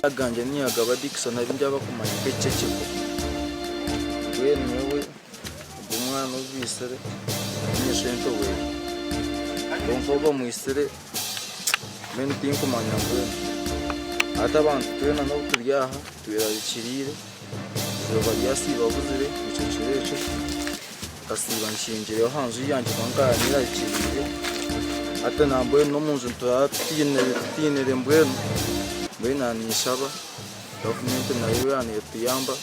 Agangye niyagaba Dickson abu abakumanya nk'ekikyekiko. Mbwenu nyowe ogu omwana ou baitsire tihaine sente oweye. Kwonka ou bamwitsire mbwenu tinkumanya mbwenu. Hati abantu twena n'obu turi aha twerarikiriire, eizooba ryasiiba buzire ekyo kiro ekyo, nkasiiba nkingireho aha nju yangye kwonka nkaba nyerarikiriire. Hati nambwenu n'omunju nituraara tutiinire mbwenu, mbwenu naaba ninshaba gavumenti nayo yaaba neetuyamba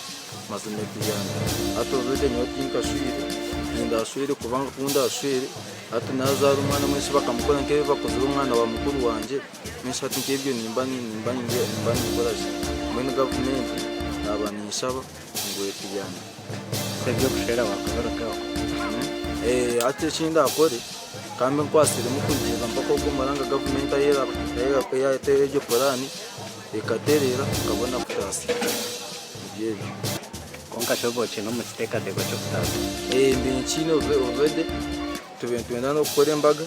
mazima etuyambe. Hati already nyowe tinkashwire, tindashwire kubanga ku ndashwere hati naazaara omwana mbwenu shi bakamukora nk'ebi bakozire omwana wa mukuru wangye, mbwenu shi hati nk'ebyo nimba nimba nimba ninkora ki? Mbwenu gavumenti naaba ninshaba ngu etuyambe. Eby'okushwera wakubirugaho? Hati eki ndakore kambe nkwasiremu kurugiirira mpaka ogu omuranga gavumenti ahu eraateho egyo puraani ekatereera nkabona kutaasya. Nibyo ebyo. Kwonka shi oba okiine omu kiteekateeko ky'okutaasya? Mbe nkiine already tube nitwenda n'okukora embaga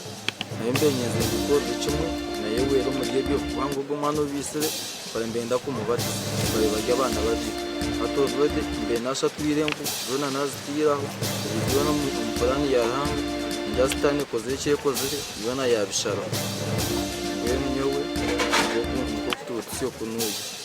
nayo mbe nyenzire ngikorere kimwe nayo ehwere omuri ebyo kubanga ogu omwana ou baitsire bari nibenda kumubatiza bari bari abaana babiri hati already mbe nashatwire enku zoona naziteire aho ebyo byona omu puraani ya Ruhanga ningira sitaane ekozire eki ekozire byona yabisharaho mbwenu nyowe nikwo kutuutsya oku nuuya.